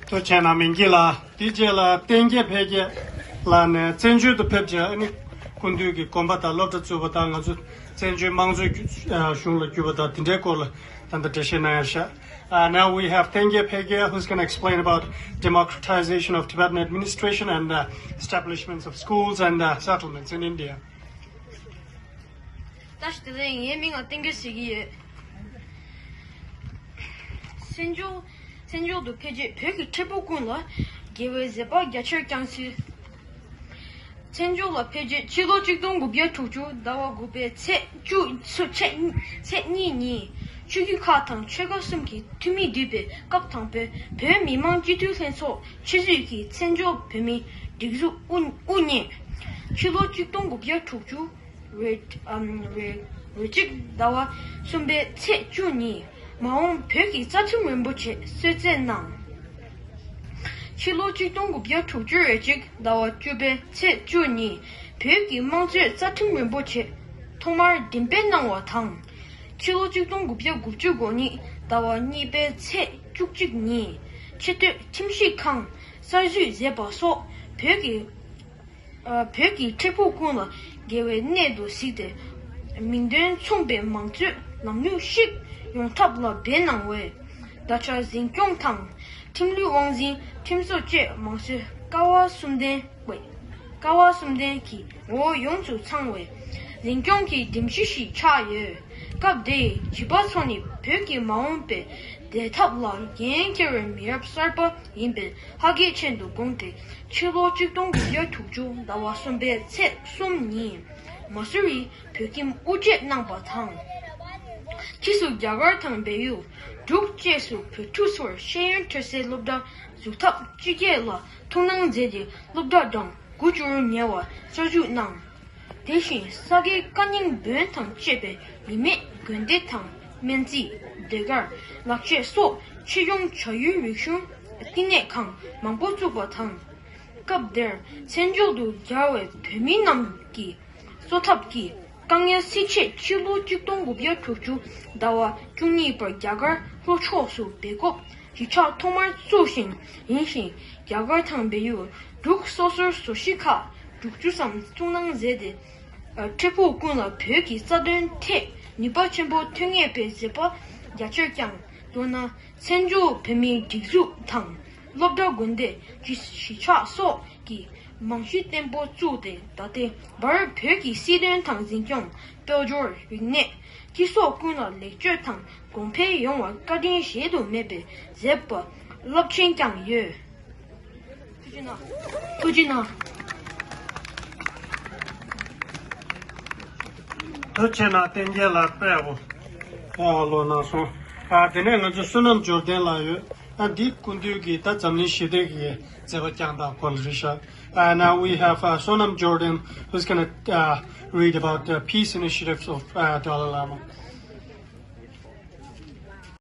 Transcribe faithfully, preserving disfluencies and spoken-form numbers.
ཐུགས་རྗེ་ཆེ་གནང་མིན་གྱི་ལ། དེ་རྗེས་ལ་བསྟན་རྒྱས་འཕེལ་རྒྱས་ལགས་ནས་བཙན་བྱོལ་དུ་ཕེབས་རྗེས་ཨ་ནི་སྐུ་མདུན་གྱི་དགོན་པ་དང་སློབ་གྲྭ་བཙུགས་པ་དང་ང་ཚོ་བཙན་བྱོལ་དམངས་གཙོའི་གཞུང་ལ་བསྒྱུར་བ་དང་དེ་འདྲའི་སྐོར་ལ་ད་ལྟ་འགྲེལ་བཤད་གནང་ཡ་ཤག Uh, now we have Tengye Phege, who's going to explain about democratization of Tibetan administration and uh, establishments of schools and uh, settlements in India. ད་ཞིག་དེ་རིང་ངའི་མིང་ལ་བསྟན་རྒྱས་ཟེར་གྱི་ཡོད། བཙན་བྱོལ་བཙན་བྱོལ་དུ་ཕེབས་རྗེས་བོད་ཀྱི་འཕྲལ་ཕུགས་ཀུན་ལ་འགལ་བའི་མཛད་པ་རྒྱ་ཆེར་བསྐྱངས་ཚུལ། བཙན་བྱོལ་ལ་ཕེབས་རྗེས་ཕྱི་ལོ་ཆིག་སྟོང་དགུ་བརྒྱ་དྲུག་ཅུ་ཟླ་བ་དགུ་པའི་ཚེས་བཅུ་ཚེས་ཚེས་གཉིས་ཉིན་ཆོས་བརྒྱུད་ཁག་དང་ཆོལ་ཁ་གསུམ་གྱི་འཐུས་མི་འདུས་པའི་སྐབས་དང་པོའི་བོད་མི་མང་སྤྱི་འཐུས་ལྷན་ཚོགས་ཆེད་བསྡུས་ཀྱི་བཙན་བྱོལ་བོད་མིའི་སྒྲིག་འཛུགས་དབུ་དབུ་བརྙེས། ཕྱི་ལོ་ཆིག་སྟོང་དགུ་བརྒྱ་དྲུག་ཅུ་རེ་ཨམ་རེ་རེ་གཅིག་ཟླ་བ་གསུམ་པའི་ཚེས་བཅུ་ཉིན་མ་འོངས་བོད་ཀྱི་རྩ་ཁྲིམས་རིན་པོ་ཆེ་གསོལ་སྩལ་གནང་། ཕྱི་ལོ་ཆིག་སྟོང་དགུ་བརྒྱ་དྲུག་ཅུ་རེ་གཅིག་ཟླ་བ་བཅུ་པའི་ཚེས་བཅུ་ཉིན་བོད་ཀྱི་དམངས་གཙོའི་རྩ་ཁྲིམས་རིན་པོ་ཆེ་ཐོག་མར་འགྲེམས་སྤེལ་གནང་བ་དང་། ཕྱི་ལོ་ཆིག་སྟོང་དགུ་བརྒྱ་དགུ་བཅུ་གོ་གཉིས་ཟླ་བ་གཉིས་པའི་ཚེས་བཅུ་གཅིག་ཉིན་ཆེས་མཐོའི་ཁྲིམས་ཞིབ་ཁང་གསར་འཛུགས་མཛད་པ་སོགས་བོད་ཀྱི་ཨ་བོད་ཀྱི་འཕྲལ་ཕུགས་ཀུན་ལ་འགལ་བའི་གནད་དུ་གཟིགས་ཏེ། མིང་དོན་མཚུངས་པའི་མང་གཙོའི་ལམ་ལུགས་ཤིག་ཡོང་ཐབས་ལ་འབད་གནང་བས། ད་ཆ་འཛིན་སྐྱོང་དང་ཁྲིམས་ལུགས་དབང་འཛིན་ཁྲིམས་བཟོ་བཅས་མང་གཙོའི་ཀ་བ་གསུམ་ལྡན་བས། ཀ་བ་གསུམ་ལྡན་གྱི་ངོ་བོ་ཡོངས་སུ་ཚང་བའི་འཛིན་སྐྱོང་གི་སྒྲིམ་གཞི་ཞིག་ཆགས་ཡོད། སྐབས་དེའི་བྱིས་པ་ཚོ་ནི་བོད་ཀྱི་མ་འོངས་པའི་བདེ་ཐབས་ལ་འགན་འཁྱེར་བའི་མི་རབས་གསར་པ་ཡིན་པས། ཧ་གལ་ཆེན་དུ་དགོངས་ཏེ། ཕྱི་ལོ་ཆིག་སྟོང་དགུ་བརྒྱ་དྲུག་ཅུ་ཟླ་བ་གསུམ་པའི་ཚེས་གསུམ་ཉིན་མ་སུ་རིའི་བོད་ཁྱིམ་དབུ་འབྱེད་གནང་བ་དང་། ཕྱིས་སུ་རྒྱ་གར་དང་བལ་ཡུལ་འབྲུག་བཅས་སུ་བོད་ཕྲུག་ཚོར་ཤེས་ཡོན་འཕྲོད་སའི་སློབ་གྲྭ་འཛུགས་ཐབས་སྤྱི་སྐད་ལ་ཐུགས་སྣང་མཛད་དེ་སློབ་གྲྭ་གྲངས་དགུ་བཅུར་ཉེ་བ་གསར་འཛུགས་གནང་། དེ་བཞིན་ས་དགེ་བཀའ་རྙིང་བོན་དང་བཅས་པའི་ཡིད་མེད་དགོན་སྡེ་དང་སྨན་རྩིས་ཟློས་གར་ལག་ཆས་སོགས་ཆེད་སྦྱོང་བྱ་ཡུལ་རིག་གཞུང་བསྟི་གནས་ཁང་མང་པོ་བཙུགས་པ་དང་། སྐབས་དེར་བཙན་བྱོལ་དུ་གྱར་བའི་བོད་མི་རྣམས་ཀྱི་གསོ་ཐབས་ཀྱི་དཀའ་ངལ་སེལ་ཆེད་ཕྱི་ལོ་ཆིག་སྟོང་དགུ་བརྒྱ་དྲུག་ཅུ་ཟླ་བ་བཅུ་གཉིས་པར་རྒྱ་གར་ལྷོ་ཕྱོགས་སུ་སྦེལ་ཀོབ་གཞིས་ཆགས་ཐོག་མར་བཙུགས་ཤིང་། ཡིན་ཞིང་རྒྱ་གར་དང་བལ་ཡུལ་འབྲུག་སོ་སོར་བཟོ་གཞིས་ཁག་དྲུག་ཅུ་ཙམ་བཙུགས་གནང་མཛད་དེ། ཨ་འཕྲལ་ཕུགས་ཀུན་ལ་བོད་ཀྱི་རྩ་དོན་ཐད་ནུས་པ་ཆེན་པོ་ཐོན་ངེས་པའི་མཛད་པ་རྒྱ་ཆེར་བསྐྱངས། མདོར་ན། བཙན་བྱོལ་བོད་མིའི་སྒྲིག་འཛུགས་དང་སློབ་གྲྭ་དགོན་སྡེ་གཞིས་གཞིས་ཆགས་སོགས་ཀྱི་རྨང་གཞི་བརྟན་པོ་བཙུགས་ཏེ། ད་ལྟའི་བར་བོད་ཀྱི་སྲིད་དོན་དང་འཛིན་སྐྱོང་། དཔལ་འབྱོར། རིག་གནས། སྤྱི་ཚོགས་ཀུན་ལ་ལེགས་བཅོས་དང་གོང་འཕེལ་ཡོང་བར་བཀའ་དྲིན་གཞལ་དུ་མེད་པའི་མཛད་པ་རླབས་ཆེན་བསྐྱངས་ཡོད། ཐུགས་རྗེ་གནང་། ཐུགས་རྗེ་གནང་། ཐུགས་རྗེ་གནང་། བསྟན་རྒྱས་ལགས་དཔེ་ཡག་པོ་དཔེ་ཡག་པོ་ལོ་གནང་སོང་། ཨ་དེ་ནས་ང་ཚོ་བསོད་ནམས་འབྱོར་ལྡན་ལགས་ཡོད། ཨ་འདི་སྐུ་མདུན་གྱིས་ད་འཛམ་གླིང་ཞི་བདེ་གི་མཛད་པ་བསྐྱངས་སྟངས་སྐོར་ལ་རེད་ཤག And now we have uh, Sonam Jordan, who's going to uh, read about the peace initiatives of uh, Dalai Lama.